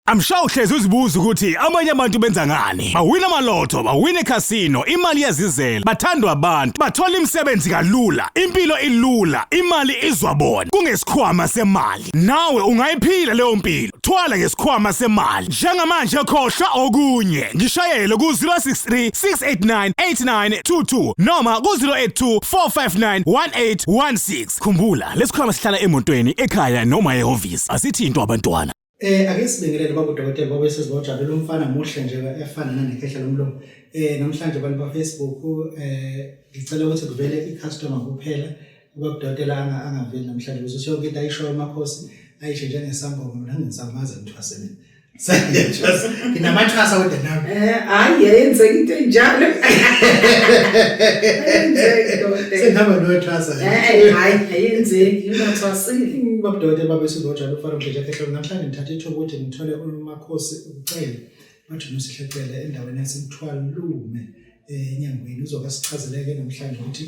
I'm sure uhlezi uzibuza ukuthi abanye abantu benza ngani. Bawina amalotho, bawina ekhasino, imali iyazizela, bathandwa abantu, bathola imisebenzi kalula, impilo ilula, imali izwa bona. Kungesikhwama semali. Nawe ungayiphila leyo mpilo. Thwala ngesikhwama semali. Njengamanje khohlwa okunye. Ngishayele ku-063 689 8922 noma ku-082 459 1816. Khumbula, lesikhwama sihlala emotweni, ekhaya noma ehhovisi. Asithintwa abantwana. Ake sibingelele baba udokotela baba esizojabula umfana muhle nje efana nanekhehla lomlungu. Namhlanje abantu ba Facebook ngicela ukuthi kuvele i-customer kuphela ubaba udokotela angaveli namhlanje ukuze yonke into ayishoyo makhosi ayisho njengesangoma mina ngingisamaze ngithwase mina. Sengiyethwasa. Nginamathwasa kodwa nami. Hayi yayenzeka into enjalo. Ayenzeki dokotela. Sengihamba nothwasa. Hayi ayenzeki ungathwasile. Baba udokotela baba esizojabula umfana muhle nje ekhehla namhlanje ngithatha ithuba ukuthi ngithole umakhosi uCele bathi noSihle Cele endaweni yaseMthwalume enyangweni uzobe sichazeleke namhlanje ukuthi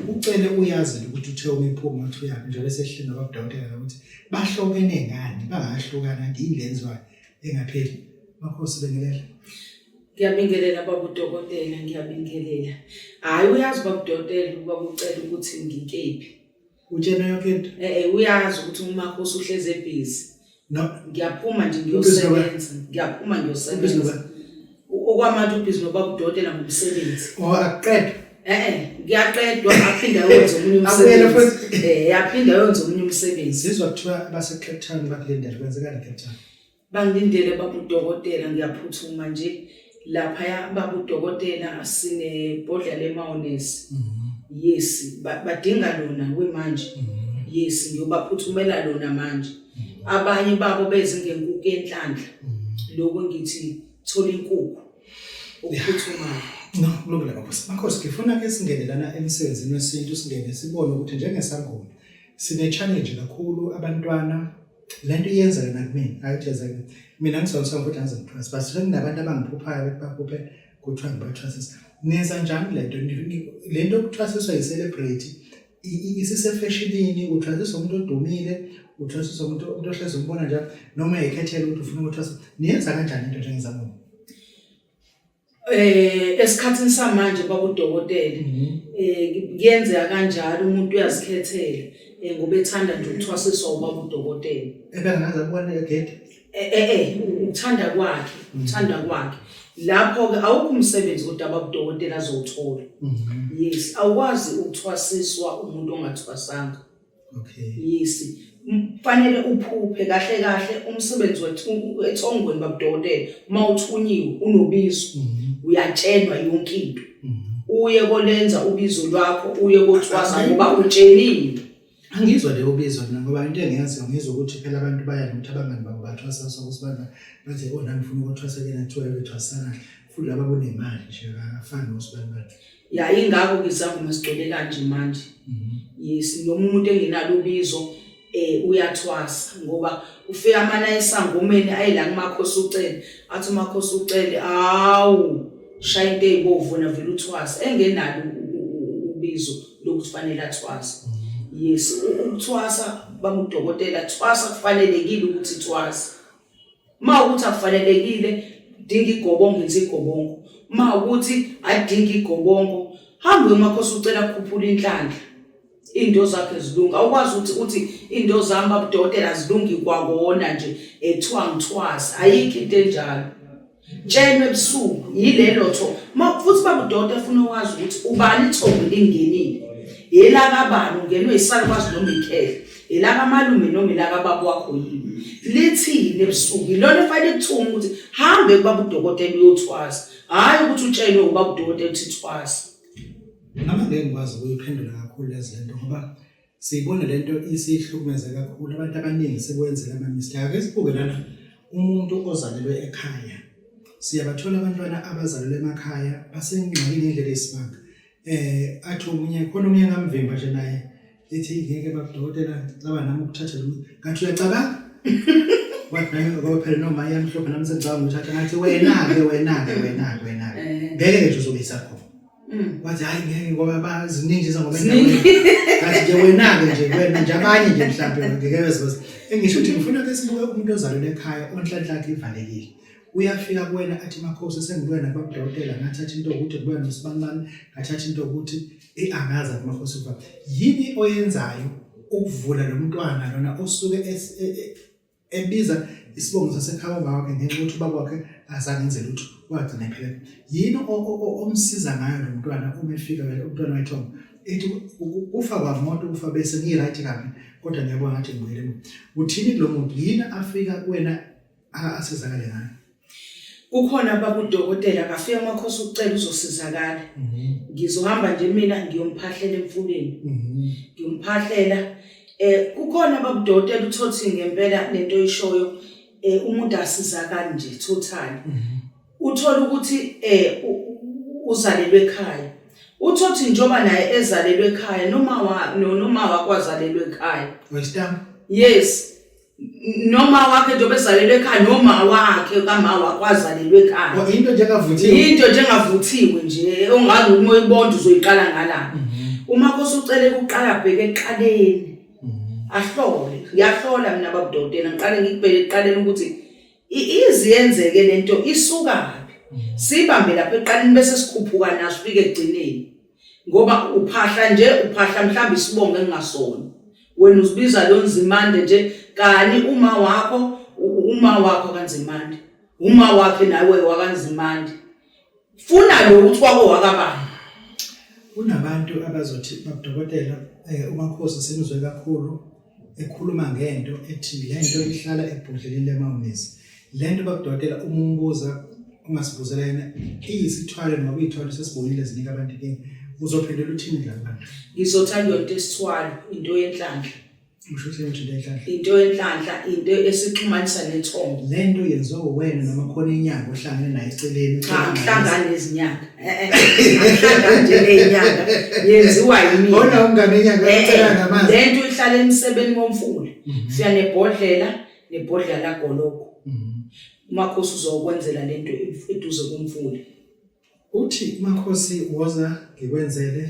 uCele uyazi ukuthi uthe uma ephuma uthi uyaphi njengoba esehleli nababudokotela ukuthi bahlobene ngani bangahlukana yini le yenziwayo engapheli makhosi bengelela. Ngiyabingelela baba udokotela, ngiyabingelela. Hhayi uyazi baba udokotela ubaba uCele ukuthi ngikephi. Utshena yonke into. Uyazi ukuthi umakhosi uhlezi ebhizi. No. Ngiyaphuma nje ngiyosebenza. Ngiyaphuma ngiyosebenza. Okwamanje ubhizi nobaba udokotela ngomsebenzi. Oh akuqedwa. Ngiyaqedwa aphinde ayenze omunye umsebenzi. Aphinde ayenze omunye umsebenzi. Sizwa kuthiwa base Cape Town bakulindele kwenzekani Cape Town? Bangilindele baba udokotela ngiyaphuthuma nje laphaya baba udokotela sinebhodlela lemayonnaise. Yes, badinga lona kwimanje. Yes, ngiyobaphuthumela lona manje. Abanye babo beze ngenkukhu yenhlanhla. Lokho ngithi thola inkukhu okuphuthumayo. No, kulungile makhosi. Makhosi ngifuna ke singene lana emsebenzini wesintu singene sibone ukuthi njengesangoma sine challenge kakhulu abantwana lento iyenzeka nakumina hayi ukuthi yenzeka mina ngisongisonga futhi angize ngithwase but sekunabantu abangiphuphayo bethi baphuphe kuthiwa ngibathwasisa nenza njani lento lento yokuthwasiswa yi-celebrity isisefeshinini uthwasiswa umuntu odumile uthwasiswa umuntu umuntu ohlezi umbona njalo noma uyayikhethela ukuthi ufuna ukuthwasa niyenza kanjani into njengezangoma? Esikhathini samanje babudokotela kuyenzeka kanjalo umuntu uyazikhethela ngoba ethanda nje ukuthwasiswa ubaba udokotela. Ebengaze akubone egede? Ukuthanda kwakhe, ukuthanda kwakhe. Lapho-ke awukho umsebenzi kodwa baba udokotela azowuthola. Yes, awukwazi ukuthwasiswa umuntu ongathwasanga. Okay. Yes. Kufanele uphuphe kahle kahle umsebenzi wethu ethongweni babudokotela uma uthunyiwe unobizo uyatshelwa yonke into. Uye kolenza ubizo lwakho uye kothwasa ngoba utsheliwe. Angizwa leyo bizo mina ngoba into engiyaziyo ngizwa ukuthi phela abantu baya nokuthi abangani babo bathwasa so ukuthi bana bathi oh nami ngifuna ukuthwasa kena kuthiwa bethwasana futhi laba kunemali nje akafani nosibani bani. Ya ingakho ke izangoma sigcwele kanje manje. Yes, noma umuntu engenalo ubizo uyathwasa ngoba ufika amane esangomeni ayela kumakhosi uCele athi umakhosi uCele awu shaya into ezibovu wena vele uthwasa engenalo ubizo lokuthi fanele athwase. Yes, ukuthwasa bamudokotela thwasa kufanelekile ukuthi thwasa. Uma ukuthi akufanelekile dinga igobongo enza igobongo. Uma ukuthi adinga igobongo hamba umakhosi ucela kukhuphula inhlanhla. Into zakhe zilunga. Awukwazi ukuthi uthi into zami babudokotela zilungi kwakona nje ethiwa ngithwasa. Ayikho into enjalo. Tshenwe ebusuku yilelo tho. Futhi babudokotela funa wazi ukuthi ubani ithongo lingenile. Yelakabani ungenwe isalukwazi noma ikhehla. Elakamalume noma elakababa wakho yini? Lithini ebusuku? Ilona efanele kuthume ukuthi hambe kubaba udokotela uyothwasa. Hhayi ukuthi utshelwe ubaba udokotela ukuthi thwasa. Noma ngeke ngikwazi ukuyiphendula kakhulu lezi lento ngoba siyibona lento isihlukumeza kakhulu abantu abaningi sekwenzela ama-mistake. Ake sibuke lana umuntu ozalelwe ekhaya. Siyabathola abantwana abazalelwe emakhaya basengxakini ngendlela eyisimanga. Athi omunye khona omunye ngamvimba nje naye ethi ngeke babudokotela ngicaba nami ukuthatha lo ngathi uyacabanga wathi nami ngoba phela noma iyamhlupha nami sengicabanga ukuthatha ngathi wena-ke wena-ke wena-ke wena-ke ngeke nje uzobe isakhona. Wathi hayi ngeke ngoba baziningi izangoma endaweni. Ngathi nje wena-ke nje wena nje abanye nje mhlawumbe ngeke bezibazi. Engisho ukuthi ngifuna ke sibuke umuntu ozalelwe ekhaya onhlanhla yakhe ivalekile. Uyafika kuwena athi makhosi sengibuya nakwadokotela ngathatha into ukuthi ngibuya nosibanibani ngathatha into ukuthi eh angazi athi makhosi uva. Yini oyenzayo ukuvula lo mntwana lona osuke e, e, ebiza isibongo sasekhaya umama wakhe ngenxa yokuthi ubaba wakhe azange enze lutho wagcina ephela yini omsiza ngayo lo mntwana uma efika umntwana wethongo ethi kufa kwamoto kufa bese ngi-right kabi kodwa ngiyabona ngathi ngibuyele emuva uthini kulo muntu yini afika kuwena asizakale ngayo kukhona abakudokotela akafika amakhosi ukucela uzosizakala mhm. ngizohamba nje mina ngiyomphahlela emfuleni mhm. ngiyomphahlela eh kukhona abakudokotela uthothi ngempela lento oyishoyo eh umuntu asizakali nje totally mhm. uthola ukuthi eh uzalelwe ekhaya uthothi njoba naye ezalelwe ekhaya noma wa noma wakwazalelwe ekhaya yes noma wakhe njengoba ezalelwe ekhaya noma wakhe kama wakhe wazalelwe ekhaya oh, into njengavuthiwe into njengavuthiwe nje ongazi uma uyibonda uzoyiqala ngalapha mhm. uma kosucele kuqala bheke eqaleni mhm. ahlole ngiyahlola mina babudokotela ngiqale ngikubheke eqaleni ukuthi iziyenzeke lento isukaphi mhm. sibambe lapha eqaleni bese sikhuphuka naso fike ekugcineni ngoba uphahla nje uphahla mhlawumbe isibongo engingasona wena uzibiza lo Nzimande nje kani uma wakho uma wakho kaNzimande uma wakhe nawe wakaNzimande funa lo ukuthi kwako wakabani kunabantu abazothi babudokotela eh, umakhosi simzwe kakhulu ekhuluma ngento ethi lento ihlala ebhodleleni lemawunisi lento babudokotela uma umbuza ungasibuzela yena iyisithwalo ngoba iyithwalo sesibonile zinika abantu inkinga uzophendula uthini la bantu ngizothanda yonke isithwalo into yenhlanhla usho ukuthi into yenhlanhla into yenhlanhla into esixhumanisa nethongo lento yenziwa uwena noma khona inyanga ohlangene naye eceleni cha ngihlangane nezinyanga eh eh ngihlangane nje nezinyanga yenziwa yimina bona umngane inyanga ucela ngamanzi lento ihlala emsebeni womfula mhm. siya nebhodlela nebhodlela lagoloko mhm. umakhosi uzokwenzela lento eduze komfula uthi umakhosi woza ngikwenzele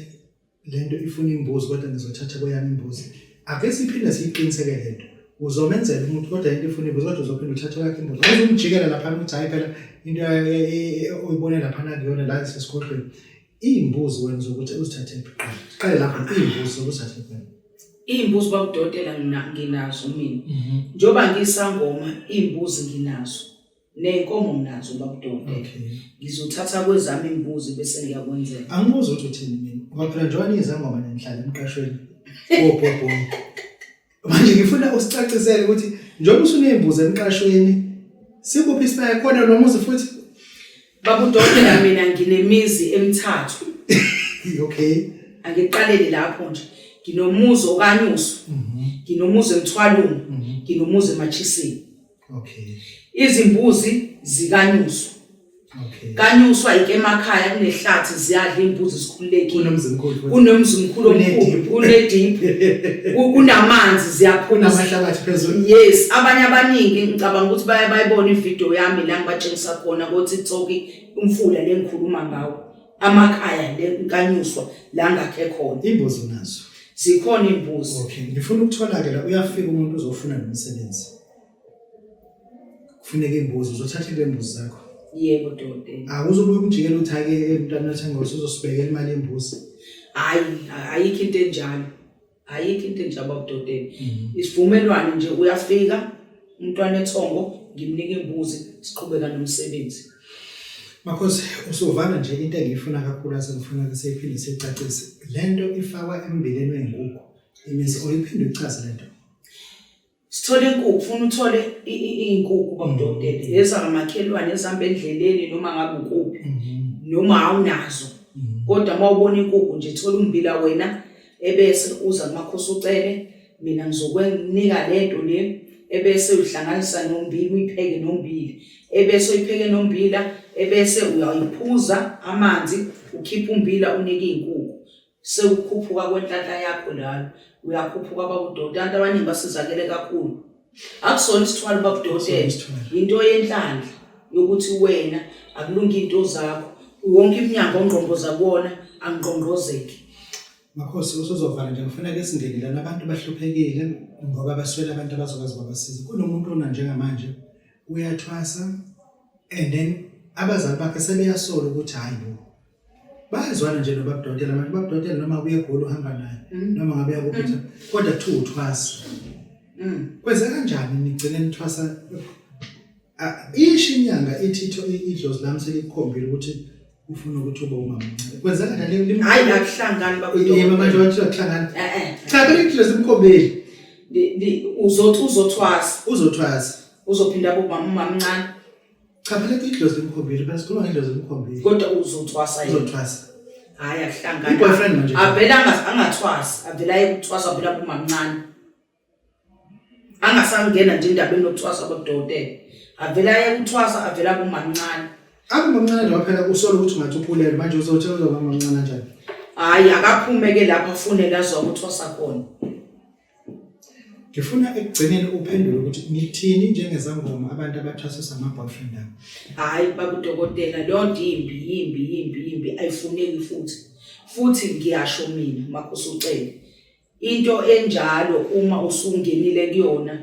lento ifuna imbuzi kodwa ngizothatha kweyami imbuzi ake siphinde siyiqiniseke lento uzomenzela umuntu kodwa into ifuna imbuzi kodwa uzophinde uthathe yakhe imbuzi uzumjikela lapha ukuthi hayi phela into oyibone lapha nakuyona la isesikhohlweni iy'mbuzi wena uzokuthi uzithathe phi qala siqale lapho iy'mbuzi zokuzithathe phi Iy'mbuzi babudokotela nginazo mina mhm. njengoba ngiyisangoma iy'mbuzi nginazo ney'nkomo nginazo babudokotela ngizothatha kwezami iy'mbuzi bese ngiyakwenzela angibuzi ukuthi uthini mina ngoba phela njengoba niyizangoma nihlala emqashweni wobhobhoyi manje ngifuna usicacisele ukuthi njengoba usuney'mbuzi emqashweni sikuphi isibaya khona nomuzi futhi Baba udokotela mina nginemizi emithathu. Okay. Angiqalele lapho nje. Nginomuzi okanyuso. Mhm. Nginomuzi emthwalweni. Mhm. Nginomuzi emachisini. Okay. Izimbuzi zikanyuswa. Okay. Kanyuswa ike emakhaya kunehlathi ziyadla imbuzi zikhululekile. Kunomzimkhulu futhi. Kunomzimkhulu omkhulu, kunedip. Kunamanzi ziyaphuma. Kunamahlabathi phezulu. Yes, abanye abaningi ngicabanga ukuthi baye bayibona ivideo yami la ngibatshengisa khona ko TikTok umfula lengikhuluma ngawo. Amakhaya le nkanyuswa la ngakhe khona. Imbuzi unazo. Zikhona imbuzi. Okay, ngifuna ukuthola ke la uyafika umuntu uzofuna nomsebenzi. Kufuneka imbuzi uzothatha le mbuzi zakho. Yebo dokotela. Awuzobuye umjikele uthi ake mntwana othenga usuzosibekela imali yembuzi. Hayi, ayikho into enjalo. Ayikho into enjalo babudokotela. Mhm. Isivumelwano nje uyafika umntwana ethongo ngimnika imbuzi siqhubeka nomsebenzi. Makhosi usuvala nje into engiyifuna kakhulu asengifuna ke siyiphinde siyicacise. Lento ifakwa embileni wenkukhu. Imise oyiphinde uyichaze lento. Sithole inkukhu, funa uthole iy'nkukhu babudokotela mm. ezangamakhelwane ezihamba endleleni noma ngabe ukuphi mm-hmm. noma awunazo mm-hmm. kodwa uma ubona inkukhu nje thola umbila wena ebese uza kumakhosi ucele mina ngizokwenika lento le ebese uyihlanganisa nombila uyipheke nombila ebese uyipheke nombila ebese uyayiphuza amanzi ukhipha umbila unike iy'nkukhu Sekukhuphuka kwenhlanhla yakho lalo. Uyakhuphuka babudoti. Abantu abaningi basizakele kakhulu. Akusona isithwalo babudoti. Into yenhlanhla yokuthi wena akulungi into zakho. Wonke iminyango ongqomboza kuwona angqongqozeki. Makhosi usuzovala nje ngifuna ke singene lana abantu bahluphekile ngoba baswele abantu abazokwazi babasiza. Kunomuntu ona njengamanje uyathwasa and then abazali bakhe sebeyasola ukuthi hayi bo bayazwana nje nobabudokotela manje ubabudokotela noma uye egoli uhamba naye mm. noma ngabe uyakuphi mm. kodwa kuthiwa uthwasa mm. kwenzeka kanjani nigcine nithwasa isho inyanga ithi idlozi lami selikukhombile ukuthi ufuna ukuthi ube umamncane kwenzeka kanjani hayi akuhlangani babudokotela manje wathi akuhlangani eh, eh. cha phela idlozi limkhombile uzothi uzothwasa uzothwasa uzophinda abe umamncane Cha phela idlozi limkhombile, phela sikhuluma ngedlozi limkhombile. Kodwa uzothwasa yena. Uzothwasa. Hayi akuhlangani. I-boyfriend manje. Avele angathwasi, avele aye kuthwasa avele abe umamncane. Angasangena nje endabeni yokuthwasa kodokotela. Avele aye kuthwasa avele abe umamncane. Abe umamncane nje phela usola ukuthi ungathi ukhulelwe manje uzothi uzoba umamncane kanjani? Hayi akaphume ke lapho afune la azokuthwasa khona. Ngifuna ekugcineni uphendule ukuthi nithini njengezangoma abantu abathwasisa ama-boyfriend abo. Hhayi baba udokotela leyo nto imbi yimbi yimbi yimbi ayifuneki futhi futhi ngiyasho mina makhosi ucele into enjalo uma usungenile kuyona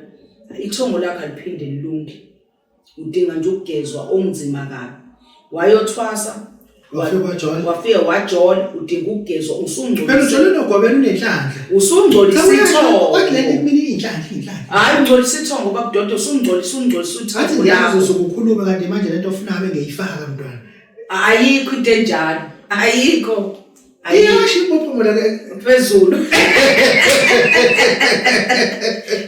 ithongo lakho aliphinde lilunge. Udinga nje ukugezwa okunzima kabi. Wayothwasa Wafika wajola. Wafika wajola udinga ukugezwa usungcolisa. Phela ujole nogobela unenhlanhla. Usungcolisa ithongo. Wathi lento kumina inhlanhla inhlanhla. Hayi ungcolisa ithongo babudoda usungcolisa ungcolisa ithongo. Athi ngiyazi usukukhuluma kanti manje lento ofuna abe ngeyifaka mntwana. Ayikho into enjalo. Ayikho. Iyasho impophoma la phezulu.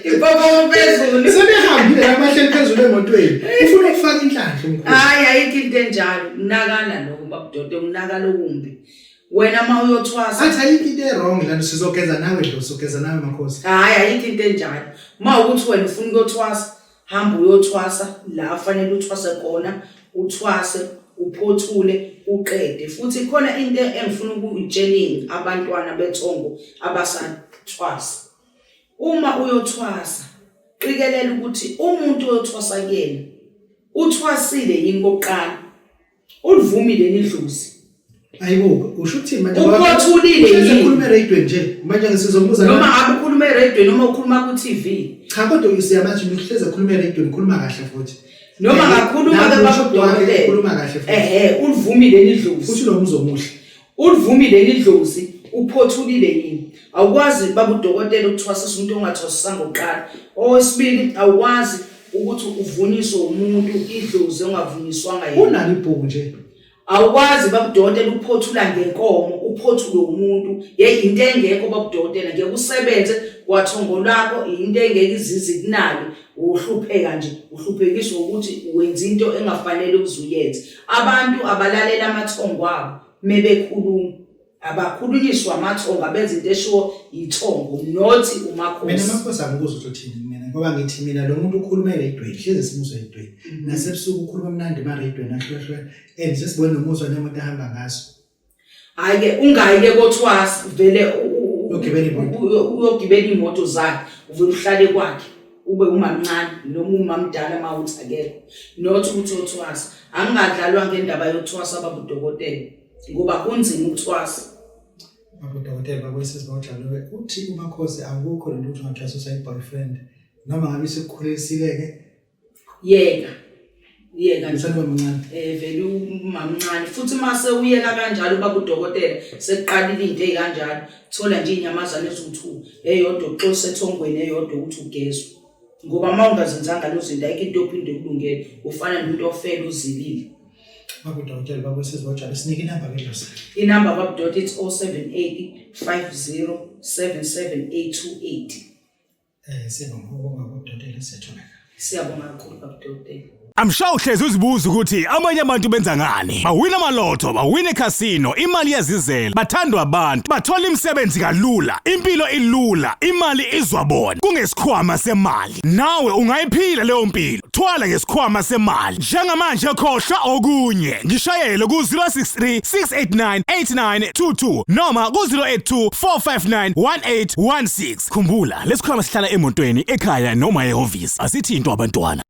Impophoma phezulu. Sebehambile labahleli phezulu emotweni. Ufuna ukufaka inhlanhla umkhulu. Hayi ayikho into enjalo. Kunakala lokho babudoda kunakala okumbi. Wena uma uyothwasa. Athi ayikho into e-wrong lana sizogeza nawe dlo sizogeza nawe makhosi. Hayi ayikho into enjalo. Uma ukuthi wena ufuna ukuyothwasa Hamba uyothwasa la fanele uthwase khona, uthwase, uphothule, uqede. Futhi khona into engifuna ukuyitsheningi abantwana bethongo abasathwasa. Uma uyothwasa, qikelela ukuthi umuntu oyothwasa kuyena uthwasile yini kokuqala. Ulivumile yini idlozi? Ayibo, usho ukuthini manje? Uphothulile yini? Ukhuluma eradweni nje. Manje ngisizombuza noma ngabe ukhuluma eradweni noma ukhuluma ku TV. Cha kodwa siyamazi uhleze ekhuluma eradweni, ukhuluma kahle futhi. Noma ngakhuluma ke babudokotela. Ukhuluma kahle futhi. Ehhe, ulivumile yini idlozi? Futhi unomuzwa omuhle. Ulivumile yini idlozi? Uphothulile yini? Awukwazi baba udokotela ukuthwasisa umuntu ongathwasisanga kuqala. Owesibili awukwazi ukuthi uvunyiswe umuntu idlozi ongavunyiswanga yena. Unalo ibhuku nje. Awukwazi baba udokotela ukuphothula ngenkomo uphothule umuntu. Yeyi into engekho baba udokotela ngeke usebenze kwathongo lwakho into engeke izizi kunake uhlupheka nje uhluphekiswa ukuthi wenza into engafanele ukuze uyenze. Abantu abalalela amathongo abo mebekhuluma. Abakhulunyiswa amathongo abenza into eshiwo yithongo not umakhosi. Mina makhosi angikuzwa ukuthi uthini mina ngoba ngithi mina lo muntu ukhuluma eredweni hlezi simuzwa eredweni mm. nasebusuku ukhuluma mnandi emaredweni ahlukahlukene and sesibone nomuzwa nemoto ahamba ngaso. Hayi ke ungayi ke kothwasa vele uyogibela imoto uyogibela imoto zakhe uvele uhlale kwakhe ube umamncane noma umamdala uma uthi akekho not ukuthi uyothwasa angingadlalwa ngendaba yokuthwasa babudokotela ngoba kunzima ukuthwasa. Baba udokotela baba wesizwe bawujabule uthi umakhosi akukho lento ukuthi ungathwasa usayi-boyfriend noma ngabe isikukhulelisile-ke yeka yeka nje mncane eh vele umamncane futhi mase uyeka kanjalo baba udokotela sekuqalile into ezikanjalo thola nje inyamazane eziwu2 eyodwa uxosa ethongweni eyodwa ukuthi ugezwe ngoba uma ungazenzanga lezo zinto ayikho into ophinde kulungele ufana nomuntu ofele uzilile Baba udokotela baba wesizwe sinike inamba ke dlozi. Inamba baba dot it's 078 50 77828. Eh siyabonga ukubonga kudokotela siyatholakala. Siyabonga kakhulu baba dokotela. I'm sure uhlezi uzibuza ukuthi amanye abantu benza ngani. Bawina amalotho, bawina ekhasino, imali iyazizela, bathandwa abantu, bathola imisebenzi kalula, impilo ilula, imali izwa bona. Kungesikhwama semali. Nawe ungayiphila leyo mpilo. Thwala ngesikhwama semali. Njengamanje khohlwa okunye. Ngishayele ku-063 689 8922 noma ku-082 459 1816. Khumbula, lesikhwama sihlala emotweni, ekhaya noma ehhovisi. Asithintwa abantwana.